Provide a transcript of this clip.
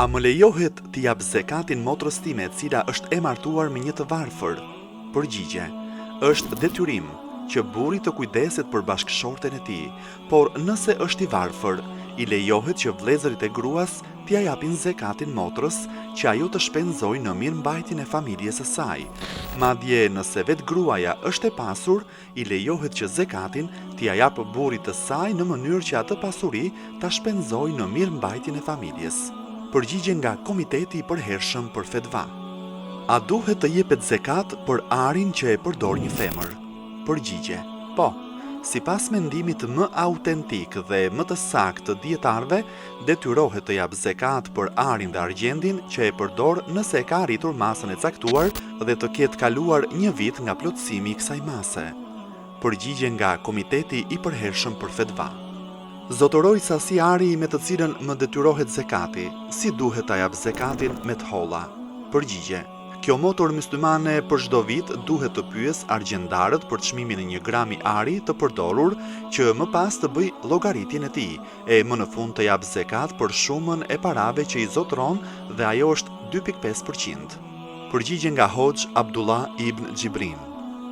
A më lejohet t'i jap zekatin motrës time e cila është e martuar me një të varfër? Përgjigje, Është detyrim që burri të kujdeset për bashkëshorten e tij, por nëse është i varfër, i lejohet që vëllezërit e gruas t'ia japin zekatin motrës që ajo të shpenzojë në mirëmbajtjen e familjes së saj. Madje nëse vetë gruaja është e pasur, i lejohet që zekatin t'ia japë burrit të saj në mënyrë që atë pasuri ta shpenzojë në mirëmbajtjen e familjes. Përgjigje nga Komiteti i Përhershëm për Fetva. A duhet të jepet zekat për arin që e përdor një femër? Përgjigje, Po. Sipas mendimit më autentik dhe më të saktë të dijetarëve, detyrohet të japë zekat për arin dhe argjendin që e përdor nëse e ka arritur masën e caktuar dhe të ketë kaluar një vit nga plotësimi i kësaj mase. Përgjigje nga Komiteti i Përhershëm për Fetva. Zotëroj sasi ari me të cilën më detyrohet zekati, si duhet ta jap zekatin me të holla? Përgjigje, Kjo motër myslimane për çdo vit duhet të pyesë argjendarët për çmimin e një grami ari të përdorur që më pas të bëjë llogaritjen e tij, e më në fund të japë zekat për shumën e parave që i zotëron dhe ajo është 2.5%. Përgjigje nga Hoxhë Abdullah ibn Xhibrin.